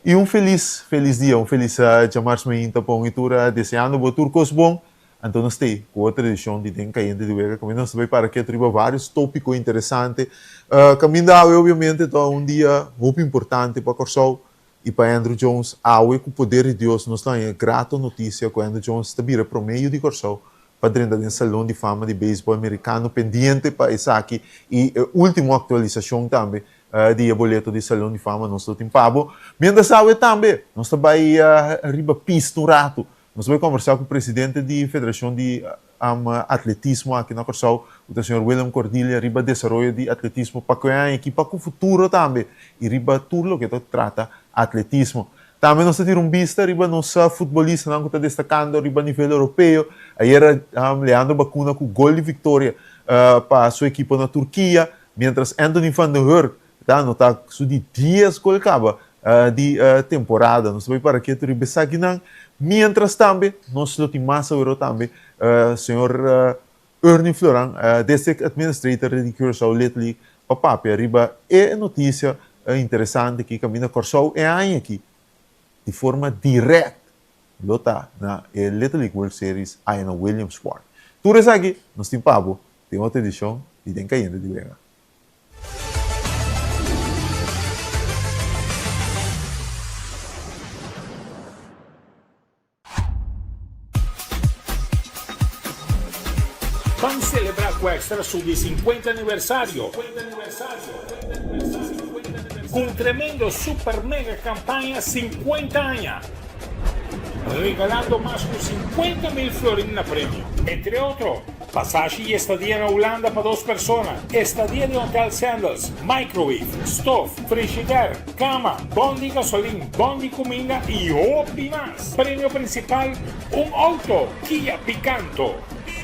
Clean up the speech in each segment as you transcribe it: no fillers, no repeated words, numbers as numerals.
I un felis, felis dia, un felis djamars mainta pa un i tur, deseando bo tur kos bon. Anto nos t'ei ku otro edishon di Den Kayente di Wega kaminda nos ta bai para ketu riba vários tópiko interesante. Kaminda awe obviamente ta un dia hopi importante pa Kòrsou i pa Andruw Jones. Awe ku poder di Dios nos ta haña grato notisia ku Andruw Jones ta bira promé yu di Kòrsou pa drenta den Salon di Fama di Beisbòl Merikano pendiente pa esaki i e último aktualisashon tambe di e boleto di Salon di Fama nos lo tin pa bo. Mientras awe tambe nos ta bai riba pista un ratu. Nos bai kombersá ku presidente di Federashon di Atletismo aki na Kòrsou, ku ta señor Willem Cordilia, riba desaroyo di atletismo pa ku e aña aki, pa ku futuro tambe, i riba tur loke ta trata atletismo. Tambe nos ta tira un bista riba nos futbolistanan ku ta destakando riba nivel europeo. Ayera Leandro Bacuna ku gol di viktoria pa su ekipo na Turkia, miéntras Anthony van den Hurk ta anotá su di dies gol kaba di temporada. Nos ta bai para ketu riba esakinan. Mientras tambe nos lo tin mas awero tambe señor Ernie Floran, District Administrator di Curaçao Little League pa papia riba e noticia interesante aki kaminda Kòrsou e aña aki di forma direct lo ta na e Little League World Series aya na Williamsport. Tur esaki nos tin pa bo den otro edicion di Den Cayente di Wega. Ban celebra cu Extra su di 50 aniversario cu un tremendo super mega campaña 50 aña, regalando mas cu 50 mil florin na premio. Entre otro, Pasashi y estadia na Hulanda pa dos persona, estadia den Hotel Sandals, microwave, stof, frishider, cama, bon di gasolin, bon di cuminda y hopi mas. Premio principal, un auto Kia Picanto.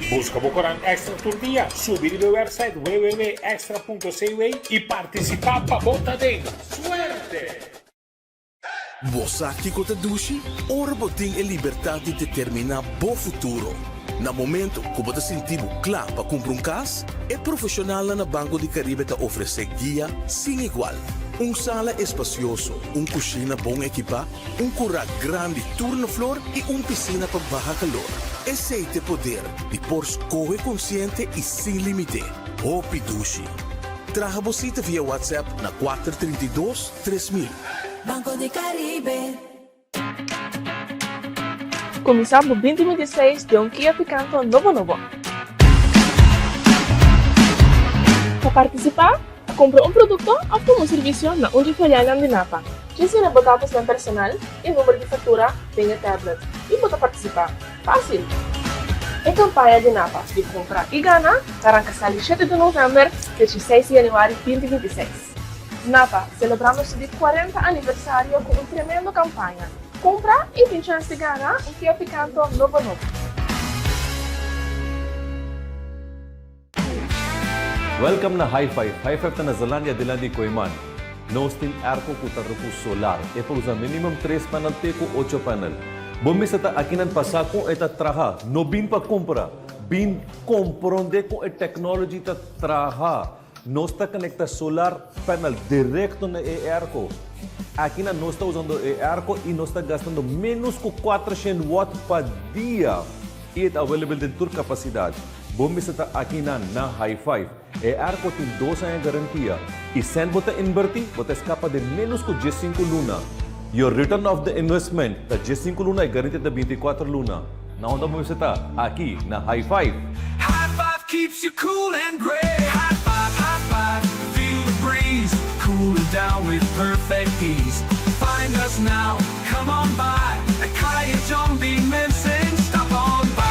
Busca bo corant Extra tur dia, subi riba e website www.extra.cw y participa pa bo ta den. Suerte! Bo sa kiko ta dushi? Ora bo tin e libertat di determiná bo futuro. Na momento ku bo ta sinti bo kla pa kumpra un kas, e profeshonalnan na Banco di Caribe ta ofresé guia sin igual. Un sala espasioso, un kushina bon ekipá, un kurá grandi tur na flor i un pisina pa baha kalor. Esei t'e poder di por skohe konsiente i sin límite. Hopi dushi! Traha bo sita via WhatsApp na 432. 3000. Banco di Caribe. Kuminsá bo binti binti seis den un Kia Picanto nobo nobo. Pa partisipá, kumpra un produkto òf tuma un servisio na un di filialnan di Napa. Djis yena bo datosnan personal i number di faktura den e tablet i bo ta partisipá. Fásil! E kampaña di Napa di Kumpra i Gana ta ranka sali shete di novèmber te dieseis di yanüari binti binti seis. Napa, selebrando su di cuarenta aniversario cu un tremendo campaña. Cumpra y tin chance di gana un Kia Picanto nobo nobo. Welcome na High Five. High Five ta na Zelandia dilanti di Kooiman. Nos tin airco cu ta ruku solar. E por usa minimum tres panel te cu ocho panel. Bo mester ta akinan pa sa con e ta traha. No bin pa cumpra. Bin compronde con e technology ta traha. Nos ta conecta solar panel directo na e airco. Aki na nos ta usando e airco y nos ta gastando menos cu 400 watt pa dia. Y e ta available den tur capacidad. Bo mester ta aki na na High Five. E airco tin dos aña garantia. Y cent bo ta inverti, bo ta escapa den menos cu 15 luna. Your return of the investment ta 15 luna y garantia ta 24 luna. Na unda bo mester ta? Aki na High Five! High five keeps you cool and great High five, high five, feel the breeze Cooling down with perfect ease Find us now, come on by At Kaya Jombi Mensen Stop on by.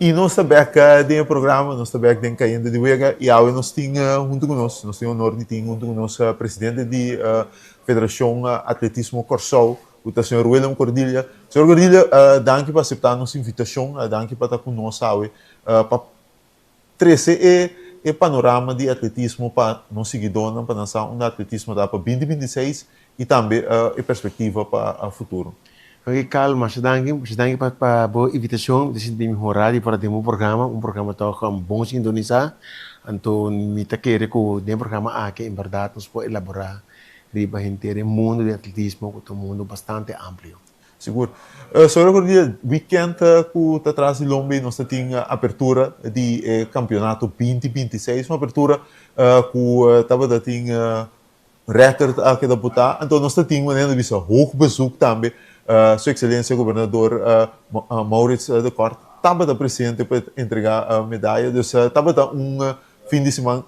I nos ta bek den e programa, nos ta bek den Kayente di Wega i awe nos tin huntu ku nos, nos tin honor di tin huntu ku nos presidente di Federashon Atletismo Kòrsou, ku ta señor Willem Cordilia. Señor Cordilia, danki pa aseptá nos invitashon, danki pa ta ku nos awe pa trese e e panorama di atletismo pa nos siguidónan pa nan sa unda atletismo ta pa 2026 i tambe e perspektiva pa futuro. Oke Carl, masha danki, masha danki pa pa bo invitashon, mi ta sinti mi honrá di por a den bo programa, un programa tòg bon sintonisá, anto mi ta kere ku den e programa aki en bèrdat nos por elaborá riba henter e mundu di atletismo ku ta un mundu bastante amplio. Sigur. Sora ku dia weekend ku ta tras di lombi nos ta tin apertura di e kampionato 2026, un apertura ku tabata tin Record a keda botá. Anto nos ta tin manera di bisa hoog bezoek tambe. Su Excelencia Gobernador Maurits de Kort tabata presente pa entregá medaya. Dus tabata un fin di siman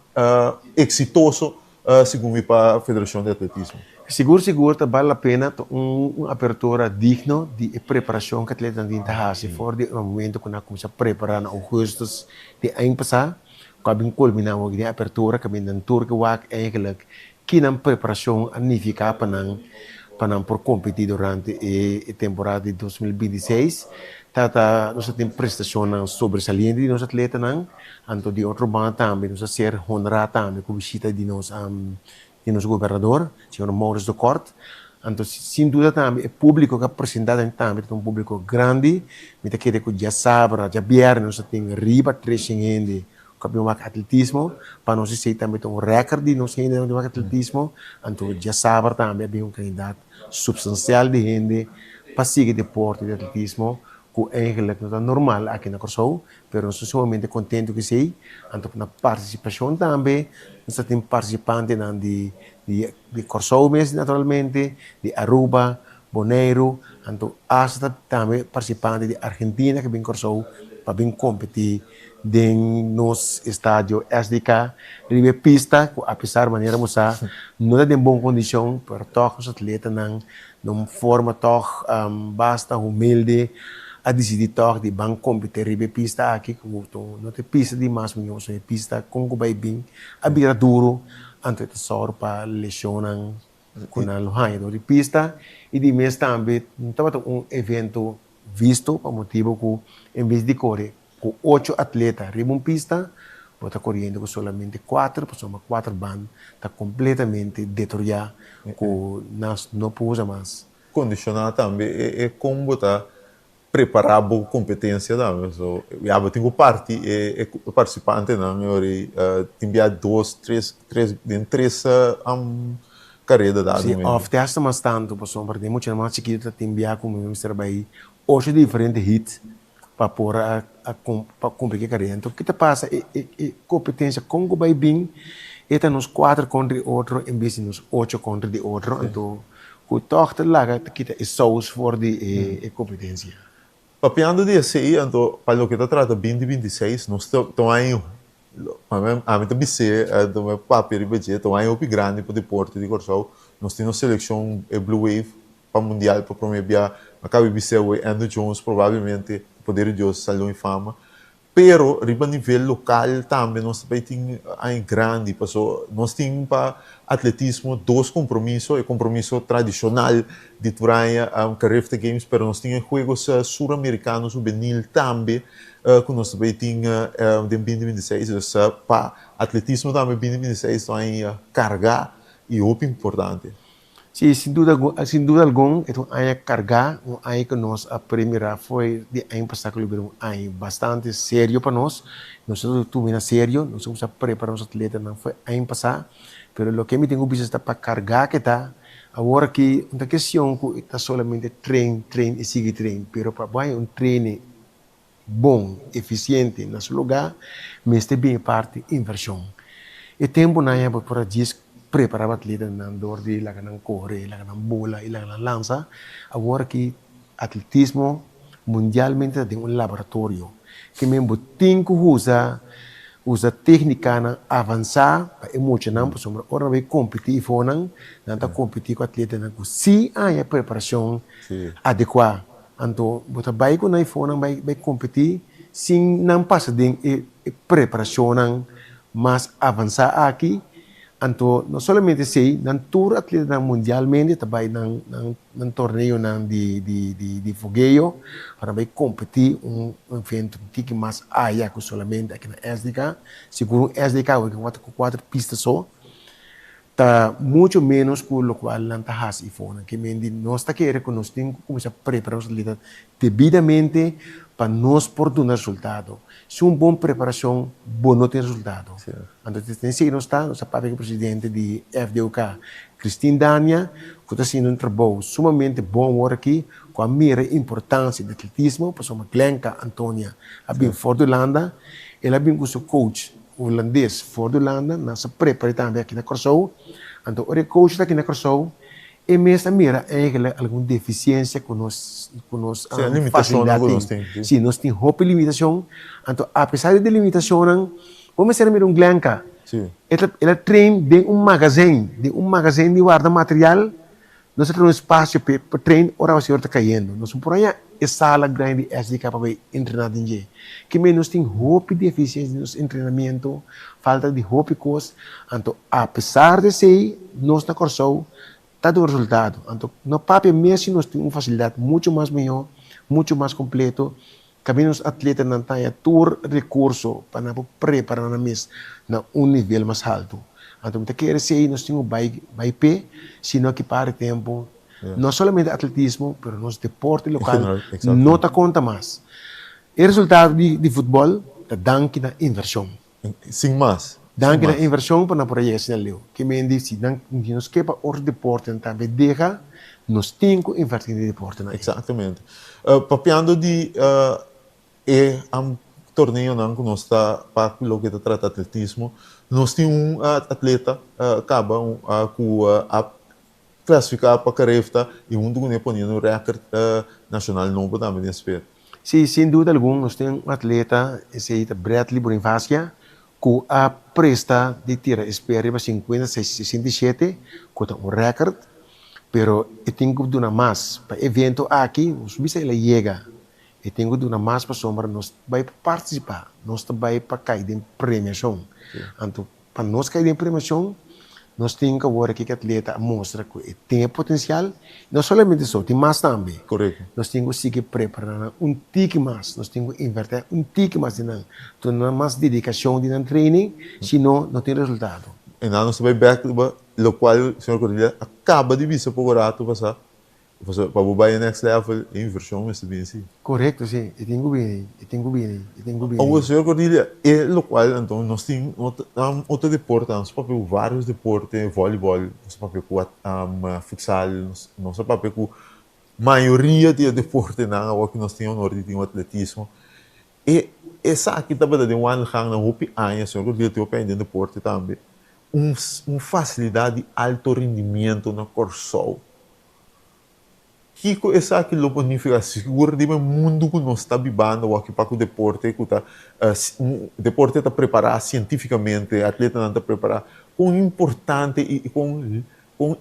exitoso segun mi pa Federacion di Atletismo. Sigur sigur ta bal la pena, ta un apertura digno di e preparacion ku atletanan tin ta hasi for di e momento ku nan a kuminsá prepará na augustus di aña pasá. Ku a bin kulminá awor den apertura kaminda nan tur ke wak eigenlijk ki nan preparashon a nifiká pa nan pa nan por kompetí durante e temporada di 2026. Ta ta nos a tin prestashonnan sobresaliente di nos atletanan, anto di otro banda tambe nos a ser honrá tambe ku bishita di nos di nos gobernador, señor Maurice de Kort. Anto sin duda tambe e públiko ku a presentá den tambe ta un públiko grandi. Mi ta kere ku djasabra, djabièrnè nos a tin riba 300 hende ku a bin wak atletismo. Pa nos esei tambe ta un rèkòrt di nos hendenan ku a bin wak atletismo. Anto djasabra tambe a bin un kantidat supstansial di hende pa sigui deporte di atletismo ku eigenlik no ta normal aki na Kòrsou, pero nos ta sumamente kontentu ku esei. Anto na partisipashon tambe nos ta tin partisipantenan di di Kòrsou mes naturalmente, di Aruba, Boneiru, anto asta tambe partisipante di Argentina ku bin Kòrsou pa bin kompetí den nos estadio SDK riba e pista ku apesar manera bo sa no ta den bon kondishon pero tòg nos atletanan Na un forma tòg basta humilde a disidí tòg di ban kompetí riba e pista aki ku no ta e pista di mas mihó sino e pista kon ku bai bin a bira duru anto e ta sòru pa leshonnan ku nan lo haña dor di pista i di mes tambe no tabata un evento visto pa motibu ku en bes di kore Ku ocho atleta riba un pista, bo ta koriendo ku solamente kuater, pasobra kuater band ta kompletamente detoriá ku nas no por usa mas. Kondishoná tambe e kon bo ta prepará bo kompetensia tambe. So, ya bo tin ku parti e partisipantenan e ora ei tin bia dos, tres, tres, den tres kareda dado Si, momento. òf te hasta mas tantu, pasobra den muchanan mas chikitu ta tin bia ku mi mester bai ocho diferente hit pa por a pa cumpli cu e carera. Enton ki ta pasa e e competencia con cu bay bin e ta nos cuater contra di otro en bes di nos ocho contra di otro anto cu toch ta laga ta kita e saus for di e competencia. Papiando di esey anto pa loke ta trata 2026 nos ta ta un aña ami ta bis'é anto mi a papia riba dje ta un aña hopi grandi pa deporte di Corsou nos tin nos seleccion e Blue Wave pa mundial pa prome bia a caba di bisa awe Andrew Jones probablemente ku poder di Dios salon y fama pero riba nivel local tambe nos ta bay tin aña grandi paso nos tin pa atletismo dos compromiso e compromiso tradicional di tur aña Carifta Games pero nos tin e Juegos Sur Americano Juvenil tambe ku nos ta bay tin den 2026 dus pa atletismo tambe 2026 ta un aña carga y hopi importante. Sí, sin duda sin duda algun e ta un aña kargá, un aña ku nos a premirá fo'i di aña pasá ku lo bira un aña bastante serio pa nos. Nos a tuma na serio, nos a kuminsá prepará nos atletanan fo'i aña pasá, pero loke mi tin ku bisa ta pa kargá ke ta, awor aki no ta kestion ku ta solamente train, train i sigui train, pero pa bo haña un training bon, efisiente na su lugá, mester bin e parti invershon. E tempunan ya bo por a djis prepará bo atletanan dor di laga nan kore, laga nan bola i laga nan lansa. Awor aki atletismo mundialmente ta den un laboratorio. Ke men bo tin ku usa usa téknikanan avansá pa e muchanan pasobra ora nan bai kompetí ifo nan, nan ta kompetí ku atletanan ku sí haña preparashon adekuá. Anto bo ta bai ku nan ifonan bai bai kompetí. sin nan pasa den e preparashonnan mas avansá aki. Anto no solamente esei, nan tur atletanan mundialmente ta bai nan nan torneonan di di di di fogeo pa nan bai kompetí un evento un tiki mas aya ku solamente aki na SDK. Sigur un SDK ku kuater pista so ta mucho menos ku lokual nan ta hasi ifonan. Ke men di nos ta kere ku nos tin ku kuminsá prepara nos atleta debidamente pa nos por duna resultado. Sin un bon preparashon bo no tin resultado. Anto den esei nos ta, nos a papia ku presidente di FDOK, Christine Dania, ku ta hasiendo un trabou sumamente bon awor aki, ku a mira e importansia di atletismo, pasobra Glenka Antonia a bin for di Hulanda, el a bin ku su coach hulandes for di Hulanda, nan sa prepara tambe aki na Kòrsou. Anto ora e coach ta aki na Kòrsou, e mes a mira eigenlijk algun defisiensia ku nos ku nos fasilidat tin. Si, nos tin hopi limitashon. Anto apesar di e limitashonnan, bo mester a mira un Glenka. El a train den un magazen, den un magazen di warda material. Nos a traha un espasio p'e pa train ora awaseru ta kayendo. Nos no por haña e sala grandi di SDK pa bai entrená den dje. Ke mei nos tin hopi defisiensia den nos entrenamiento, falta di hopi kos. Anto apesar di esei nos na Kòrsou ta duna resultado. Anto no papia mes si nos tin un fasilidat muchu mas mihó, muchu mas kompleto, kaminda nos atletanan ta haña tur rekurso pa nan por prepará nan mes na un nivel mas haltu. Anto mi ta kere esei nos tin ku bai bai p'e, si no aki par di tempu no solamente atletismo pero nos deporte lokal no ta konta mas. E resultado di futbòl ta danki na invershon. Sin mas. Danki na invershon pa nan por a yega asina leu. Ke men di si nan si nos ke pa otro deportenan tambe deha, nos tin ku inverti den deportenan ei. Exactamente. Papiando di e torneonan ku nos ta pa loke ta trata atletismo, nos tin un atleta kaba ku a klasifiká pa Carifta i huntu kuné poniendo un rèkòrt nashonal nobo tambe den sper. Sí, sin duda algun nos tin un atleta, esei ta Bradley Bonifacia, ku a presta di tira e sper riba 56,67, ku ta un rèkòrt, pero e tin ku duna mas. Pa e evento aki, nos bisa el a yega, e tin ku duna mas pasobra nos bai pa partisipá, nos ta bai pa kai den premiashon. Anto Pa nos kai den premiacion, nos tin ku awor aki ku atleta a mustra ku e tin e potencial. No solamente eso, tin mas tambe. Nos tin ku sigui prepara nan un tiki mas, nos tin ku inverti un tiki mas den nan, duna nan mas dedicacion den nan training, si no, no tin resultado. En nan nos ta bai bek riba lokual señor Cordelia a kaba di bisa poko rato pasá. Pasobra pa bo bai e next level, e inversion mester bini si. Korekto, si. E tin ku bini, e tin ku bini, e tin ku bini. Awor, señor Cordelia, e lokual anto nos tin otro deporte, nos a papia ku varios deporte, volleyball, nos a papia ku futsal, nos a papia ku mayoria di e deportenan awor ku nos tin honor di tin atletismo. E esaki tabata den wandelgang nan hopi aña, señor Cordelia tin hopi aña den deporte tambe, un un fasilidat di alto rendimiento na Kòrsou. Kiko esaki lo por nifiká? Sigur riba e mundu ku nos ta bibando awor pa ku deporte ku ta un deporte ta prepará sientífikamente, atletanan ta prepará, kon importante i kon kon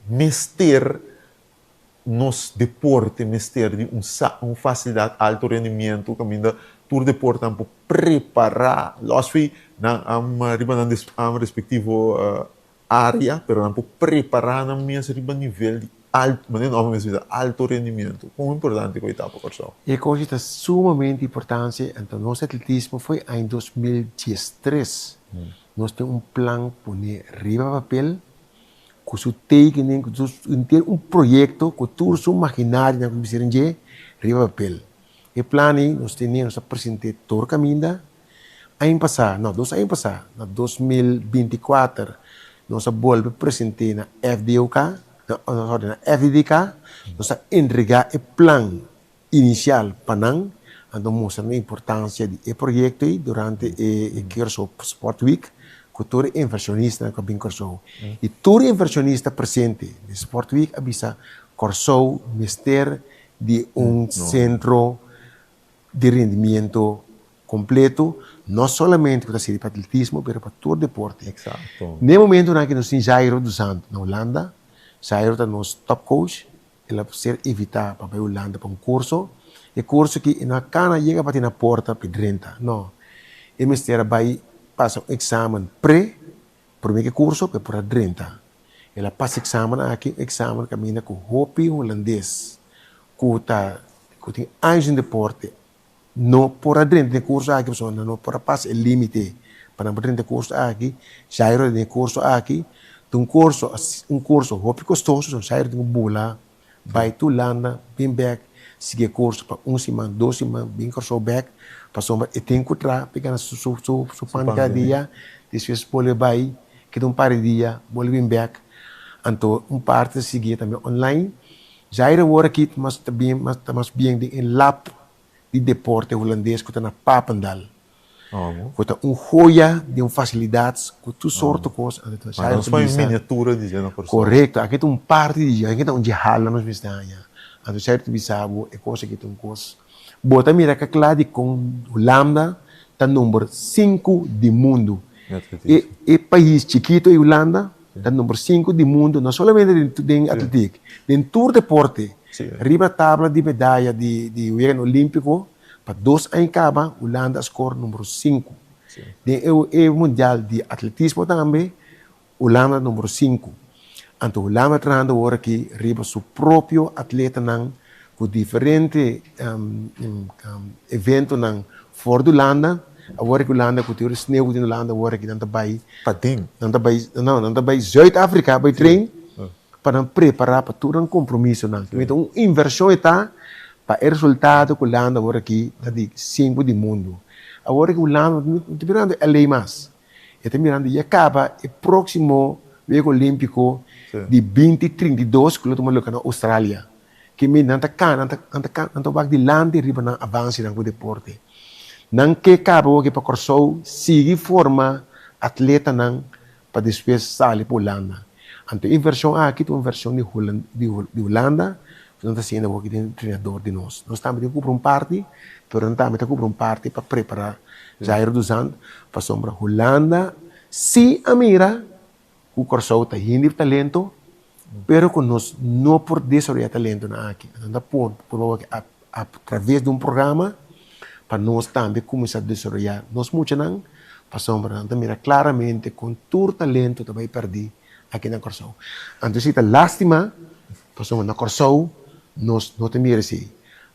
mester nos deporte mester di un sa un fasilidat alto rendimiento kaminda tur deportenan por prepará lòs fi nan riba nan respektivo Área, pero nan por prepará nan mes riba nivel di alto, manera nos mes bisa, alto rendimiento. Kon importante ku e ta pa Kòrsou? E kos ta sumamente importante, anto nos atletismo foi aña 2013 nos tin un plan pone riba papel ku su tekening, ku su henter un proyekto ku tur su makinarianan ku mester dje riba papel. E plan ei nos tene, nos a present'é tur kaminda. Aña pasá, no, dos aña pasá, na 2024, nos a bolbe present'é na FDOK, no, sorry, na FDDK, nos a entregá e plan inisial pa nan, anto mustra nan e importansia di e proyekto ei durante e Curaçao Sport Week ku tur e invershonistanan ku a bin Kòrsou. I tur invershonista presente den Sport Week a bisa Kòrsou mester di un sentro di rendimiento completo, no solamente cu ta sirbi pa atletismo, pero pa tur deporte. N'e momentonan aki nos tin Jairo dos Santos na Hulanda, Jairo ta nos top coach, el a ser invita pa bay Hulanda pa un curso. E kurso aki e no a kana yega bati na porta pa e drenta, no. E mester a bai pasa un eksamen pre, prome ku e kurso pa e por a drenta. El a pasa eksamen aki, un eksamen kaminda ku hopi hulandes ku ta ku tin años den deporte no por a drenta den e kurso aki pasobra nan no por a pasa e limite pa nan por drenta e kurso aki. Jairo a den e kurso aki, ta un kurso un kurso hopi kostoso, so Jairo tin ku bula bai tur landa bin bek sigui e kurso pa un siman, dos siman bin Kòrsou bek pasobra e tin ku traha pa e gana su su pan di kada dia, despues bolbe bai keda un par di dia bolbe bin bek, anto un parti ta sigui tambe online. Jair awor aki ta mas ta bien ta mas bien den e lab di deporte hulandes ku ta na Papendal. Ku ta un joya di un fasilidat ku tur sorto kos. Ma nos pon e miniatura di dje na Kòrsou. Korekto, aki ta un parti di dje, aki ta un dje hala nos mester haña. Anto Jair ta bisa bo e kos aki ta un kos. Bo ta mira kla di kon Hulanda ta number sinku di mundu. E e pais chikito e Hulanda ta number sinku di mundu no solamente den atletiek, den tur deporte. Riba tabla di medaya di di Weganan Olimpico pa dos aña kaba Hulanda a score number sinku. Den e e mundial di atletismo tambe Hulanda number sinku. Anto Hulanda trahando awor aki riba su propio atletanan ku diferente eventonan for di Hulanda. Awor aki Hulanda ku tur e sneu ku tin Hulanda awor aki nan ta bai Paden. Nan ta bai no nan ta bai Zuid Afrika bai train pa nan prepara pa tur nan kompromisonan. Anto un invershon e ta pa e resultado ku Hulanda awor aki ta di sinku di mundu. Awor aki Hulanda no ta mirando LA mas. E ta mirando ya caba e proximo Wega Olimpico di binti 32 cu lo tuma lugar na Australia. Ke mi nan ta cana, nan ta nan ta cana, nan ta wak dilanti riba nan avancenan cu deporte. Nan ke caba awor pa Corsou sigui forma atletanan pa despues sali pa Hulanda. Anto e inversion aki ta un inversion di Hulan di Hulanda cu nan ta haciendo awor den entrenador di nos. Nos tambe tin cubri un parti, pero nan tambe ta cubri un parti pa prepara Jairo Duzant, pasobra Hulanda sí a mira ku Kòrsou ta yen di talento, pero ku nos no por desaroyá talentonan aki. Nan ta por purba wak a traves di un programa pa nos tambe kuminsá desaroyá nos muchanan, pasobra nan ta mira klaramente kon tur talento ta bai pèrdí aki na Kòrsou. Anto esei ta lástima, pasobra na Kòrsou nos no ta mira esei.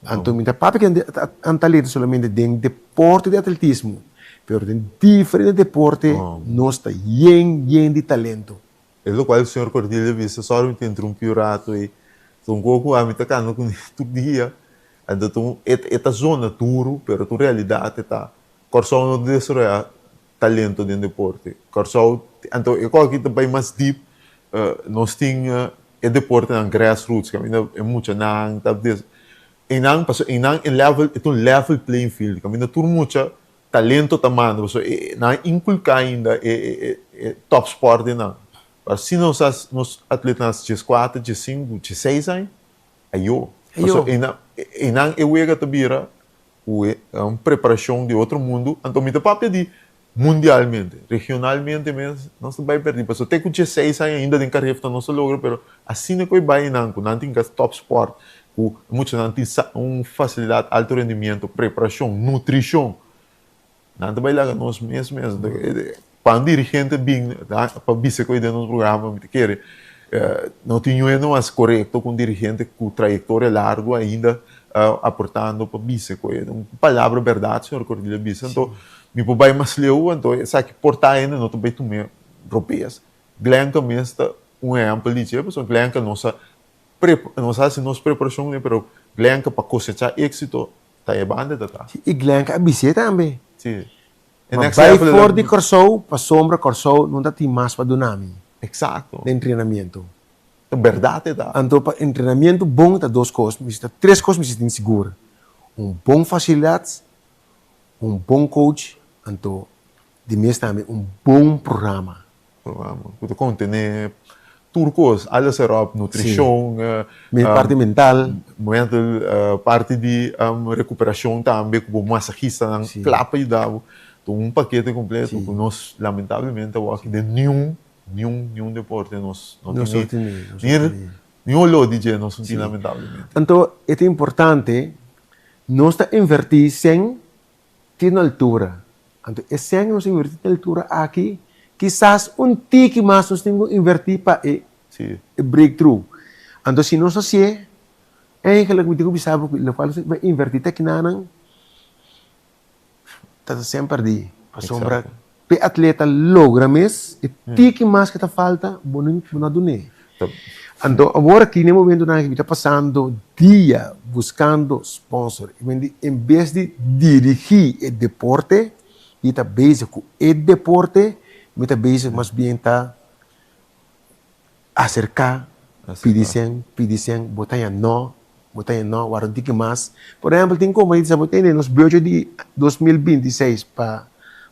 Anto mi ta papia ku nan talento solamente den deporte di atletismo, pero den diferente deporte nos ta yen yen di talento. E lokual señor Cordelia bisa, sorry mi ta interumpi un rato ei, ta un kos ku ami ta kanda kuné tur dia, anto ta un e ta zona duru pero ta un realidat e ta, Kòrsou no ta desaroyá talento den deporte. Kòrsou, anto e kos aki ta bai mas dip, nos tin e deportenan grassroots kaminda e muchanan ta des, einan pasobra einan e level e ta un level playing field kaminda tur mucha talento ta manda pasobra e nan a inkulká ainda e e e top sport den nan. Pero si nos a nos atletanan hasi dieskuater, diesinku, diesseis aña, ayo. Pasobra einan einan e wega ta bira ku e un preparashon di otro mundu, anto mi ta papia di mundialmente, regionalmente mes nos ta bai pèrdí, pasobra te ku diesseis aña ainda den Carifta nos ta logra, pero asina ku e bai nan ku nan tin kas top sport, ku e muchanan tin un fasilidat, alto rendimiento, preparashon, nutrishon, nan ta bai laga nos mes mes. Pa un dirigente bin pa bisa ku e den nos programa mi ta kere no tin niun hende mas korekto ku un dirigente ku trayektoria largu ainda aportando pa bisa ku e un palabra bèrdat señor Cordelia bisa anto mi por bai mas leu anto esaki por ta hende no ta bai tuma robes Glenka mes ta un ehèmpel di dje pasobra Glenka nos a nos a hasi nos preparashon pero Glenka pa kosechá éksito ta e banda ta ta. I Glenka a bis'é tambe. Si. E Ma bai for di Kòrsou pasobra Kòrsou no ta tin mas pa duna mi. Eksakto. Den entrenamiento. Ta bèrdat e ta. Anto pa entrenamiento bon ta dos kos, ta tres kos mester tin sigur, un bon fasilidat, un bon coach, anto di mes tambe un bon programa. Programa ku ta kontené tur kos, alles erop, nutrishon, parti mental, mental, parti di rekuperashon tambe ku bo masahistanan kla pa yuda bo. Ta un pakete kompleto ku nos lamentablemente awor aki den niun, niun, niun deporte nos no tin ni, ni oló di dje nos no tin lamentablemente. Anto e ta importante. Nos ta invertí sèn te na altura. Anto e sèn ku nos invertí te na altura aki, kisas un tiki mas nos tin ku invertí pa e breakthrough. Anto si nos hasié, eigenlijk mi tin ku bisa bo ku lokual nos a invertí te akinanan ta sèn pèrdí. Pasobra p'e atleta logra mes e tiki mas ku ta falta, bo no a dun'é. Anto awor aki na e momentonan aki mi ta pasando dia buskando sponsor. En bes di dirigí e deporte i ta bezig ku e deporte, mi ta bezig mas bien ta aserká, pidi sèn, pidi sèn, bo ta haña nò, bo ta haña nò, wak un tiki mas. Por ehèmpel tin kompania di sa bo tende nos budget di 2026 pa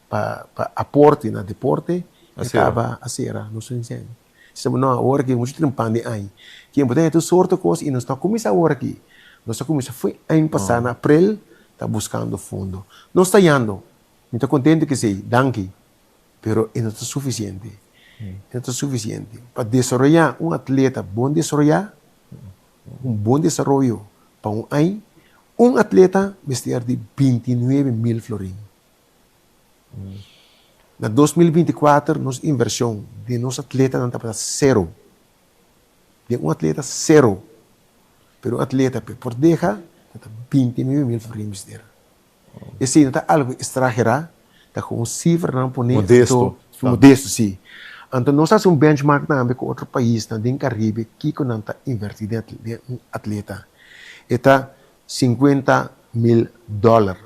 pa pa aporte na deporte e kaba a sera, nos tin sèn. Si bo no awor aki muchu trempan di aña. Kier bo ta haña tur sorto kos i nos no a kuminsá awor aki. Nos a kuminsá fo'i aña pasá na aprel ta buskando fondo. Nos ta yando. Mi ta kontento ku esei, danki. Pero e no ta sufisiente. E no ta sufisiente. Pa desaroyá un atleta bon desaroyá, un bon desaroyo pa un aña, un atleta mester di 29.000 florin. Na 2024 nos invershon den nos atletanan tabata sero. Den un atleta sero. Pero un atleta pe por deha ta ta 29.000 florin mester. Esei no ta algu estragerá, ta kon sifranan pone. Modesto. Modesto, si. Anto nos a hasi un benchmark tambe ku otro paisnan den Karibe kiko nan ta invertí den un atleta. E ta 50.000 dòler,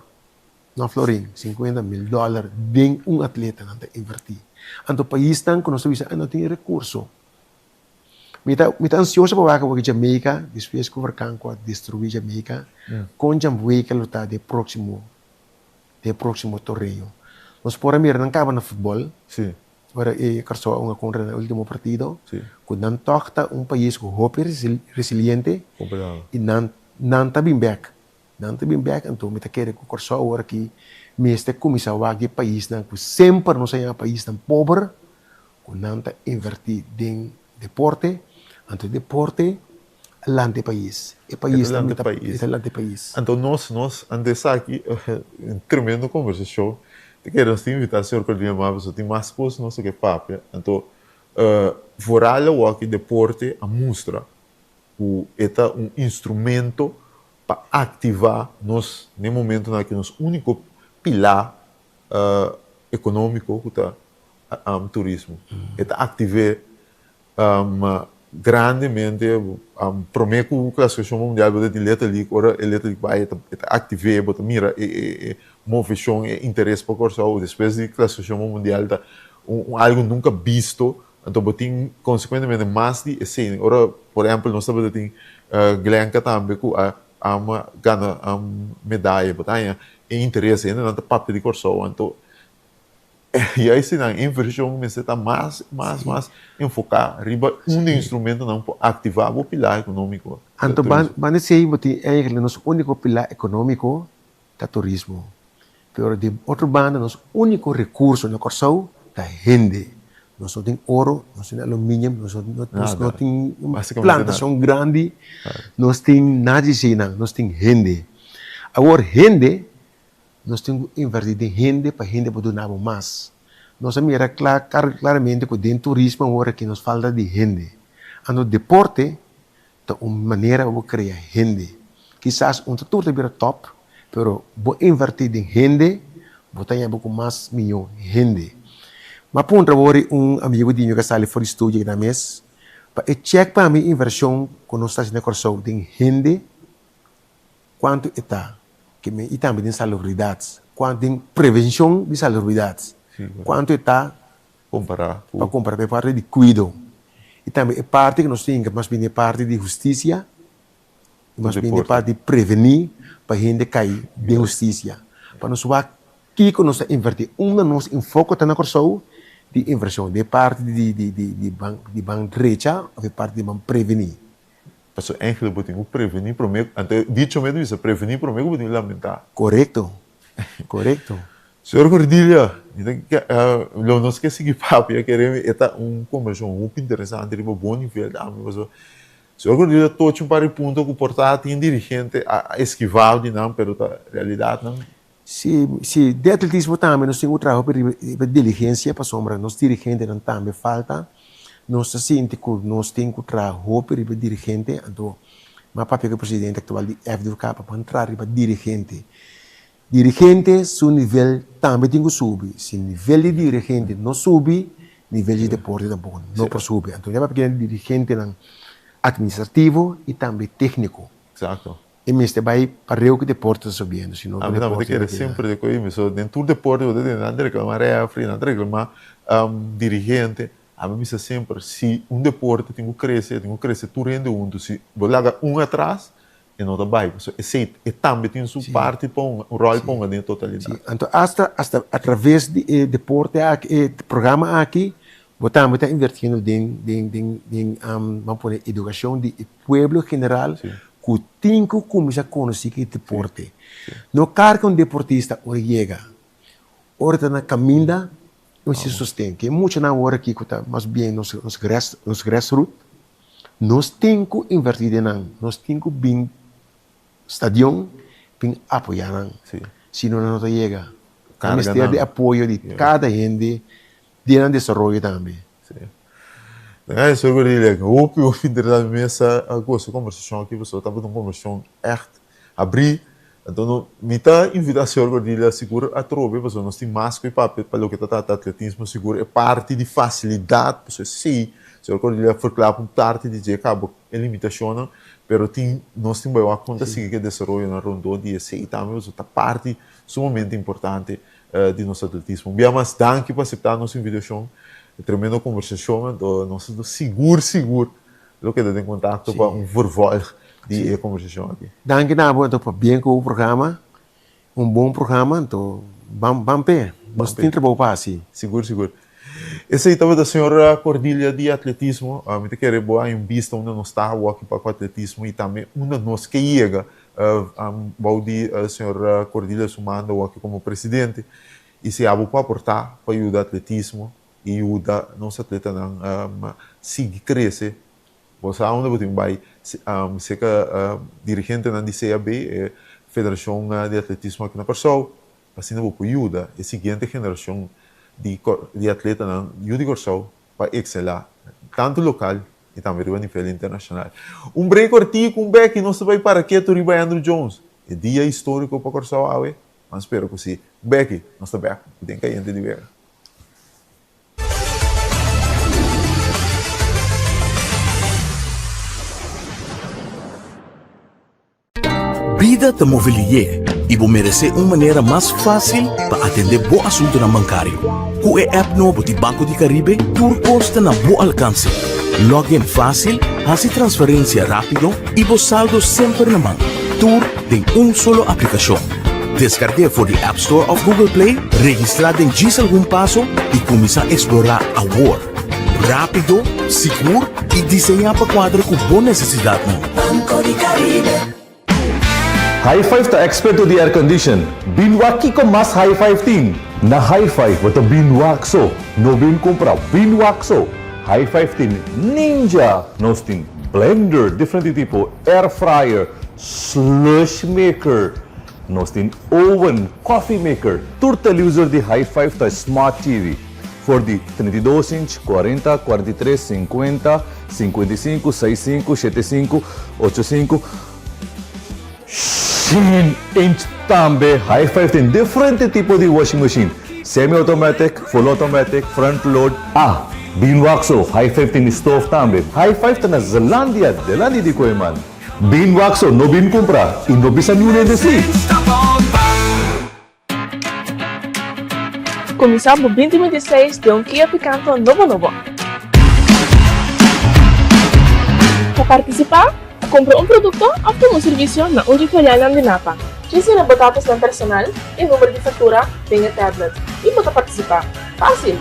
no florin, 50.000 dòler den un atleta nan ta invertí. Anto paisnan ku nos ta bisa, no tin rekurso. Mi ta mi ta ansioso pa wak awor Jamaica despues ku huracán ku a destruí Jamaica kon Jamaica lo ta den próksimo den próksimo torneo. Nos por a mira nan kaba na futbòl ora e Kòrsou a hunga kontra nan e último partido ku nan tòg ta un pais ku hopi resiliente i nan nan ta bin bèk nan ta bin bèk anto mi ta kere ku Kòrsou awor aki mester kuminsá wak di e paisnan ku semper nos a yama paisnan pober ku nan ta invertí den deporte, anto e deporte a lanta e pais. E pais ta mita, e ta lanta e pais. Anto nos, nos, anto esaki un tremendo kombersashon. Ta kere nos tin invitá señor Cordino mas pasobra tin mas kos nos ta ke papia. Anto vooral awor ki deporte a mustra ku e ta un instrumento pa aktivá nos den momentonan aki nos úniko pilá ekonómiko ku ta turismo. E ta aktiv'é grandemente promé ku klasifikashon mundial bo ta tin Little League, ora e Little League bai e ta aktiv'é, bo ta mira e moveshon, e interes pa Kòrsou despues di klasifikashon mundial ta un algu nunka bisto, anto bo tin konsekuentemente mas di esei. Ora por ehèmpel nos tabata tin Glenka tambe ku a gana medaya, bo ta haña e interes, hendenan ta papia di Kòrsou, anto Juist si nan inversion mester ta mas, mas, mas enfoca riba un di instrumentonan por activa bo pilar economico. Anto ban esey bo tin eigenlijk nos unico pilar economico ta turismo. Pero di otro banda nos unico recurso na Corsou ta hende. Nos no tin oro, nos no tin aluminium, nos no tin plantacion grandi, nos tin nada di eseynan, nos tin hende. Awor hende Nos tin ku invertí den hende pa hende por duna bo mas. Nos a mira kla klaramente ku den turismo awor aki nos falta di hende. Anto deporte ta un manera pa bo krea hende. Kisas un ta tur ta bira tòp, pero bo invertí den hende, bo ta haña bo ku mas mihó hende. Mi a puntra awor un amigu di mi ku a sali for di studio aki nan mes pa e chèk pa mi invershon ku nos ta hasi na Kòrsou den hende. Kuantu e ta ke men i tambe den salubridat, kuantu den prevenshon di salubridat, kuantu e ta Kompará ku. Pa kompará ku e parti di kuido. I tambe e parti ku nos tin ke mas bini e parti di hustisia, i mas bini e parti di prevení pa hende kai den hustisia. Pa nos wak kiko nos ta invertí, unda nos enfoko ta na Kòrsou di invershon, den e parti di di di ban di ban drecha òf e parti di ban prevení. Pasobra eigenlijk bo tin ku prevení promé, anto e dicho mes ta bisa prevení promé ku bo tin ku lamentá. Korekto, korekto. Señor Cordilia, mi ta ke lo nos ke sigui papia kere mi e ta un kombersashon hopi interesante riba bo nivel tambe pasobra. Señor Gordillo a tochi un par di punto ku por ta tin dirigente a eskivá di nan, pero ta realidatnan. Si, si. Den atletismo tambe nos tin ku traha hopi riba diligensia pasobra nos dirigentenan tambe falta. Nos ta sinti ku nos tin ku traha hopi riba dirigente, anto mi a papia ku e presidente aktual di FDOK pa ban traha riba dirigente. Dirigente su nivel tambe tin ku subi. Si nivel di dirigente no subi, nivel di deporte tampoko no por subi. Anto mi a papia ku e dirigentenan administrativo i tambe tékniko. Exacto. E mester bai pareu ku deporte ta subiendo, si no ku deporte. Ami ta kere semper di koe mi. So den tur deporte bo ta tende nan ta reklama refri, nan ta reklama dirigente. Ami bisa semper si un deporte tin ku krese, e tin ku krese tur hende huntu. Si bo laga un atras, e no ta bai. Pasobra esei e tambe tin su parti pa hunga, un ròl pa hunga den e totalidat. Si, anto asta asta atraves di e deporte aki, e programa aki, bo tambe ta invertiendo den den den den ban pone edukashon di e pueblo general ku tin ku kuminsá konosí ki deporte. No karga un deportista ora e yega, ora e ta na kaminda e mester sosten. Ke muchanan awor aki ku ta mas bien nos nos grass nos grassroot, nos tin ku invertí den nan, nos tin ku bin stadion bin apoyá nan, si no nan no ta yega. Nan mester di apoyo di kada hende den nan desaroyo tambe. Sí. Den esei ku di lek hopi hopi interesante mi mesa a gosa e kombersashon aki pasobra tabata un kombersashon ègt habrí. Anto no mi ta invitá señor Gordillo sigur atrobe pasobra nos tin mas ku e papia pa loke ta trata atletismo sigur e parti di fasilidat pasobra esei señor Gordillo a verkla pa un parti di dje kaba e limitashonnan pero tin nos tin bai wak kon ta sigui ku e desaroyonan rondó di esei tambe pasobra ta parti sumamente importante di nos atletismo. Un bia mas danki pa aseptá nos invitashon. E tremendo kombersashon, anto nos ta sigur sigur lo keda den kontakto pa un vervolg di e kombersashon aki. Danki na bo anto pa bien ku bo programa, un bon programa, anto ban ban p'e, nos tin trabou pa hasi. Sigur sigur. Esei tabata señor Cordilia di atletismo. Mi ta kere bo haña un bista unda nos ta awoki pa ku atletismo i tambe unda nos ke yega Bou di señor Cordilia su mando awor como presidente y si abo por aporta pa yuda atletismo y yuda nos atletanan sigui crece, bo sa unda bo tin bay cerca dirigentenan di CAB, e federacion di atletismo aki na Corsou, asina bo por yuda e siguiente generacion di atletanan yu di Corsou pa excelá tantu lokal i tambe riba nivel internashonal. Un break kortiku, un bek i nos ta bai para ketu riba Andruw Jones. E dia históriko pa Kòrsou awe? Ban spera ku si. Un bek i nos ta bek ku den kayente di wega. Bida ta move lié i bo meresé un manera mas fásil pa atendé bo asuntunan bankario. Ku e app nobo di Banco di Caribe, tur kos ta na bo alkanse. Log in fásil, hasi transferensia rápido i bo saldo semper na man. Tur den un solo aplikashon. Deskarg'é for di App Store òf Google Play, registrá den djis algun paso i kuminsá eksplorá awor! Rápido, sigur i diseñá pa kuadra ku bo nesesidatnan. Banco di Caribe. High Five ta eksperto di aircondition. Bin wak kiko mas High Five tin. Na High Five bo ta bin wak so, no bin kumpra, bin wak so. High Five tin Ninja, nos tin blender diferente tipo, air fryer, slush maker, nos tin oven, coffee maker. Tur televisor di High Five ta smart TV. For di 32 inch, 40, 43, 50, 55, 65, 75, 85, 100 inch tambe. High Five tin diferente tipo di washing machine, semi automatic, full automatic, front load. Ah, bin wak so, High Five tin stove tambe. High Five ta na Zelandia, delanti di Kooiman. Bin wak so, no bin kumpra y no bisa niun hende si. Kuminsá bo 2026 den un Kia Picanto nobo nobo. Pa partisipá, kumpra un produkto òf tuma un servisio na un di filialnan di Napa. Djis yena bo datosnan personal i number di faktura den e tablet i bo ta partisipá. Fásil!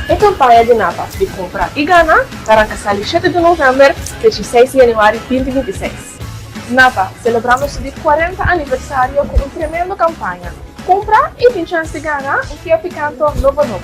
E kampaña di Napa di Kumpra i Gana ta ranka sali shete di novèmber te 16 di yanüari 2026. Napa, selebrando su di 40 aniversario ku un tremendo kampaña. Kumpra i tin chèns di gana un Kia Picanto nobo nobo.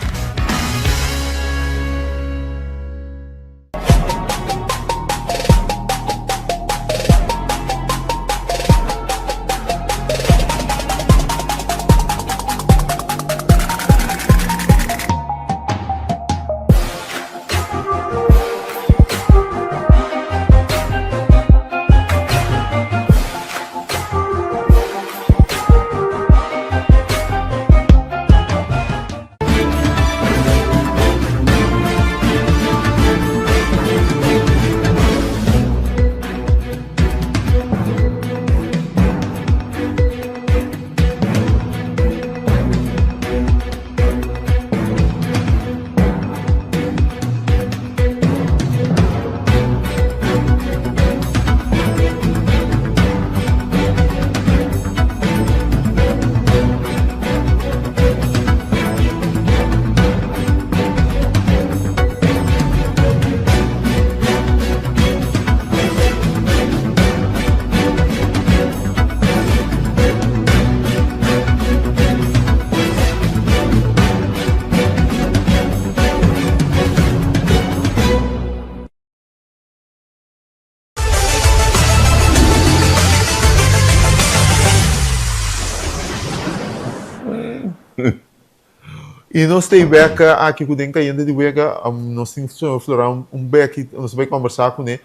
I nos ta bek aki ku den Kayente di Wega. Nos tin señor Floran un bek nos ta bai kombersá kuné